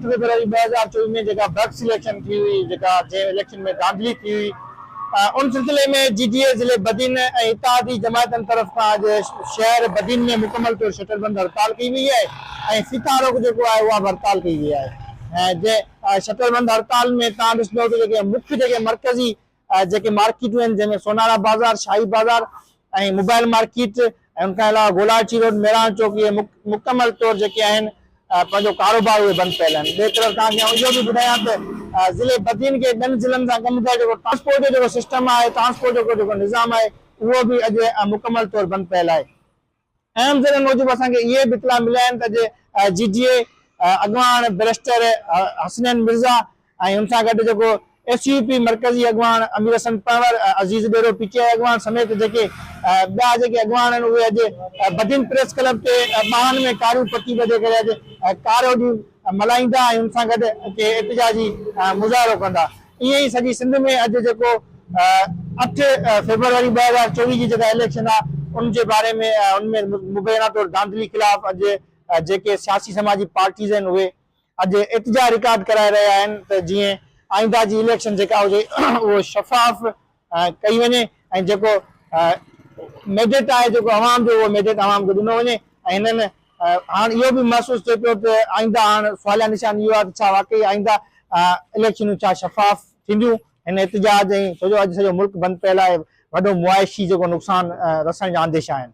فيبروري 2024 ۾ جيڪا books election ٿي هئي جيڪا جنهن اليڪشن ۾ ڌانڌلي ٿي هئي ان سلسلي ۾ جي ڊي اي ضلعي بدين ۽ اتحادي جماعتن طرف کان اڄ شهر بدين ۾ مڪمل طور شٽر بند هڙتال ڪئي وئي آهي ۽ ڦيٿا روڪ جيڪو آهي اها به هڙتال ڪئي وئي آهي ۽ جنهن شٽر بند هڙتال ۾ توهان ڏسندو ته جيڪي مک جيڪي مرڪزي جيڪي مارڪيٽون آهن جنهن ۾ سونارا بازار، شاهي بازار ۽ موبائل مارڪيٽ ۽ ان کان علاوه گولاڙچي روڊ، ميراڻ چوڪ اهي مڪمل طور جيڪي آهن پنهنجو ڪاروبار اهي بند پيل آهن. ٻئي طرف توهان کي آئون اهو به ٻڌايان ته ضلعي بدين کي ٻين ضلعن سان ڳنڍيندڙ جيڪو ٽرانسپورٽ جو جيڪو سسٽم آهي ٽرانسپورٽ جو جيڪو نظام آهي اهو به اڄ مڪمل طور بند پيل آهي. اهم ذريعن موجب اسان کي اهي به اطلاع مليا آهن ته اڄ جي ڊي اي اڳواڻ بئريسٽر حسنين مرزا ۽ ان سان گڏ جيڪو ايس يو پي مرڪزي اڳواڻ امير حسن پنهور، عزيز ڏيرو پي ٽي آء اڳواڻ سميت جيڪي ٻيا جيڪي اڳواڻ آهن اهي اڄ بدين پريس ڪلب تي ٻانهن ۾ ڪاريون پٽي ٻڌي ڪري اڄ ڪارو ڏينهن ملهائيندا ۽ ان سان گڏ ڪي احتجاجي مظاهرو ڪندا. ائين ئي سڄي سنڌ ۾ اڄ جيڪو اٺ فيبروري 2024 جي جيڪا اليڪشن آ ان جي باري ۾ ان ۾ مبينا طور ڌانڌلي خلاف اڄ جيڪي سياسي سماجي پارٽيز آهن اهي اڄ احتجاج رڪارڊ ڪرائي رهيا آهن ته جيئن آئنده جي اليڪشن جيڪا هجي اهو شفاف ڪئي وڃي ۽ جيڪو مينڊيٽ آهي جيڪو عوام جو اهو مينڊيٽ عوام کي ڏنو وڃي ۽ هنن هاڻ اهو به محسوس ٿئي پيو ته آئنده هاڻ سواليا نشان اهو آهي ته ڇا واقعي آئنده اليڪشنون ڇا شفاف ٿينديون هن احتجاج ۽ ڇو جو اڄ سڄو ملڪ بند پيل آهي وڏو معاشي جيڪو نقصان رسڻ جا انديشا آهن.